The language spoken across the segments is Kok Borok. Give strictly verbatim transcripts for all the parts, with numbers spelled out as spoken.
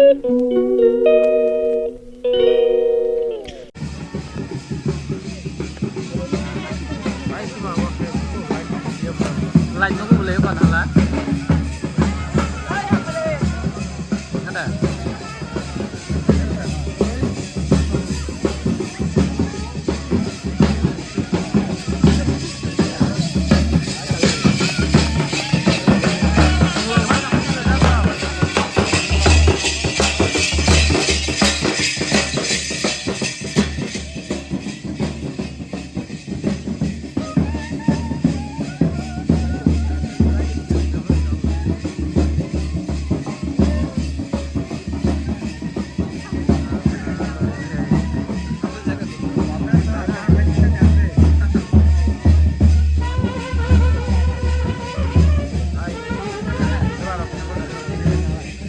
Light nungwi bo le ban hala. Ada.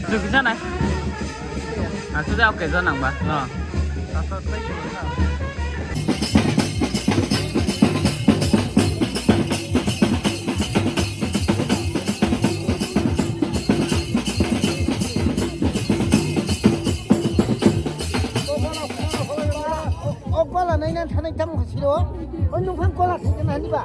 Chwng kisa nai. Aswk de ok khe nang ba no. O bala nai nan thanai tamo khasiro. O nungphang kola thai kana haniba.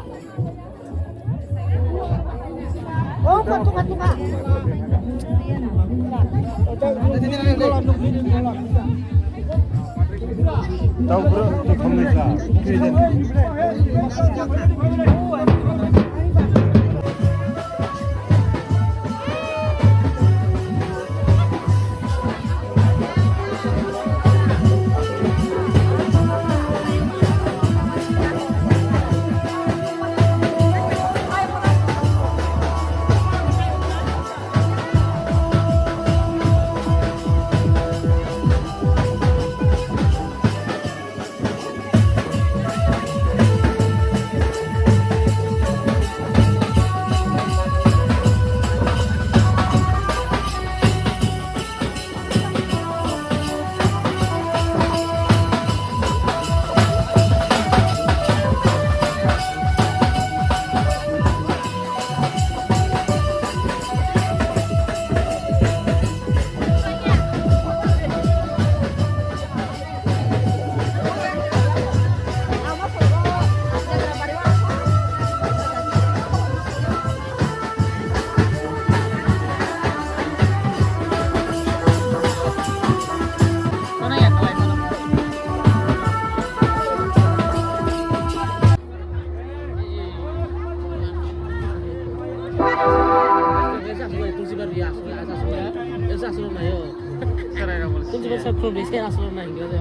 Kunci pasal problem saya asal main gitu.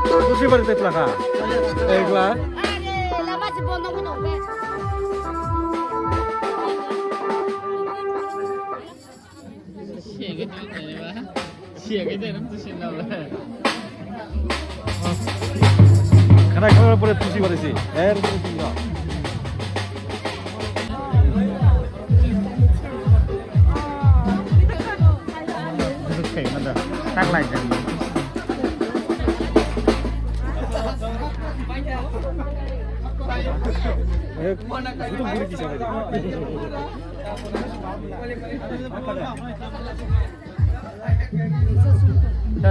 Kunci baru teplaka. Egla. Khana khana pore pusi barisi. Er pusi ba. Tak lai jang. Eh, itu buri kisah tadi.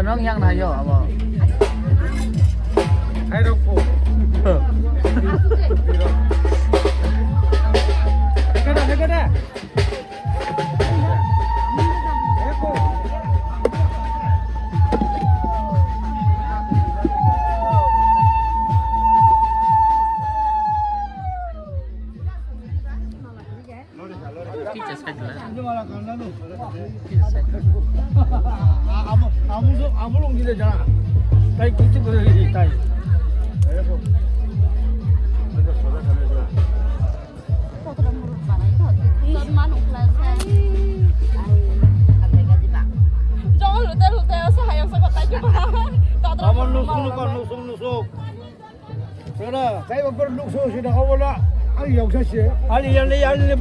Nong yang nayo abo. Hai rokpo. Hega da, hega da. Amo, amo, amo lung gila jana. Tai kitu kore tai. Jong lute lute asa hayang sa kotai ke ba. Amo nusuk nusuk nusuk nusuk. Sera, kaiba ber lukso sida awala, ali yausa se. Ali, ali, ali.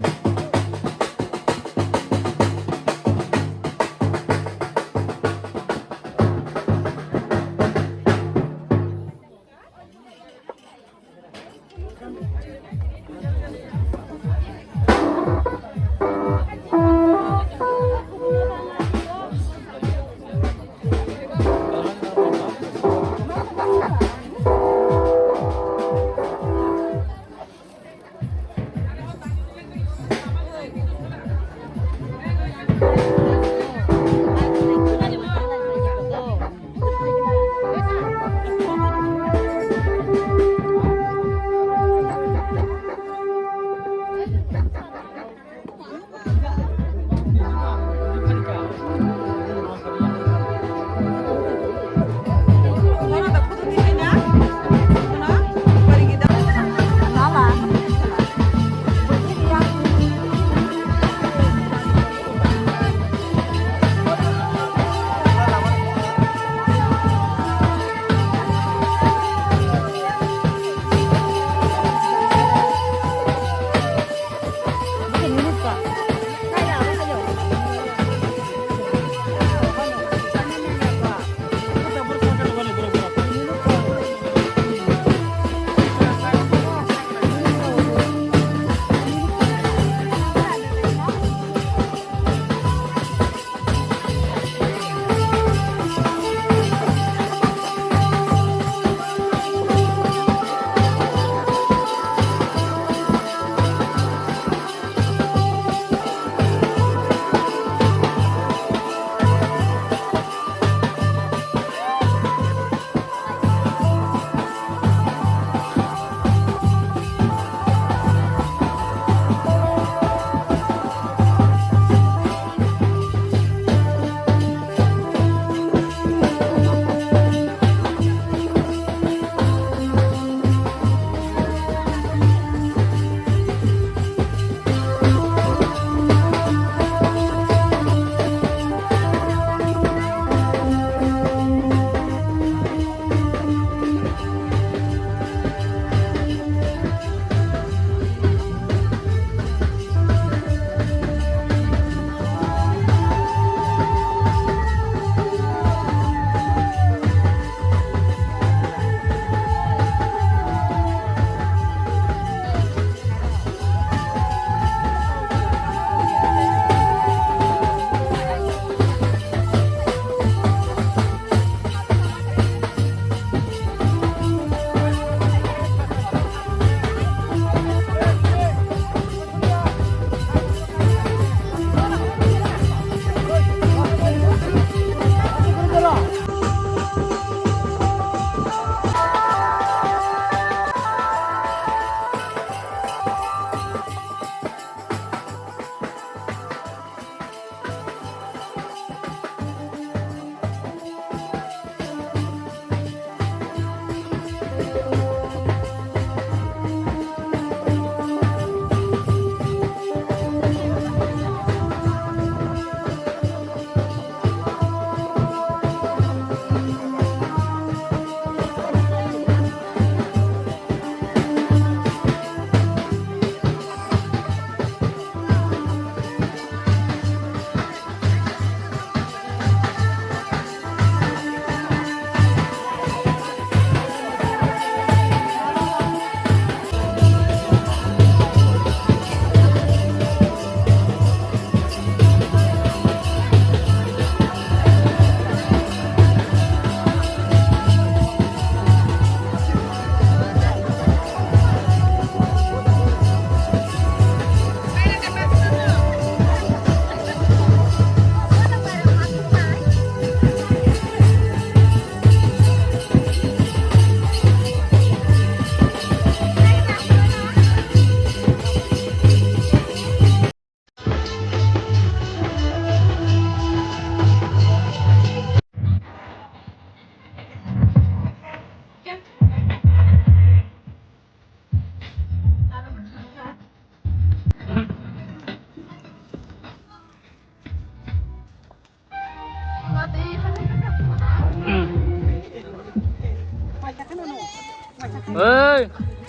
Oi,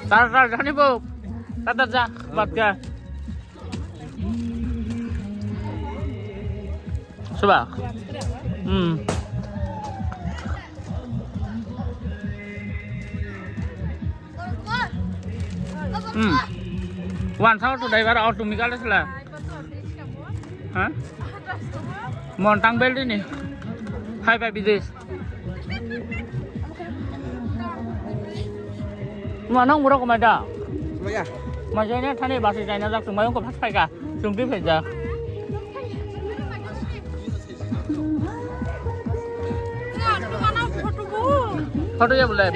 tar tar jani bo. Tar tar ja, bat ka. Suba. Hmm. Hmm. Wan sao to driver auto mikal sila. Ha? Mon tang bel ni. Hai bai bidesh. Ma nang mura ko mai da? Maya. Ma jai na thani basi jai na jak sung mai ko phas phai ka. Sung pi phai ja. Photo ya bulai.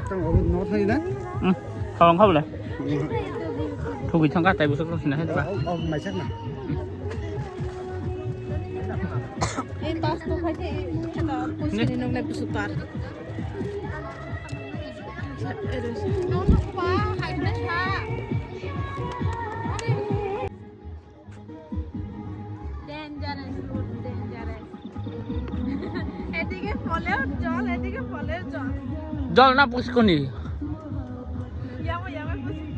Tang obo no thani na? Hmm. Khawang kha bole. Thugui thangkha tai busuk sina hai ba. Oh, oh, mai sak na. Ei bus to khai te, ei, ei, ta, poisa ni nok nai busuk tar. Dangerous road, dangerous. এদিকে ফলেও জল, এদিকে ফলেও জল। জল না পুষ্কনি। ইয়ামা, ইয়ামা পুষ্কনি।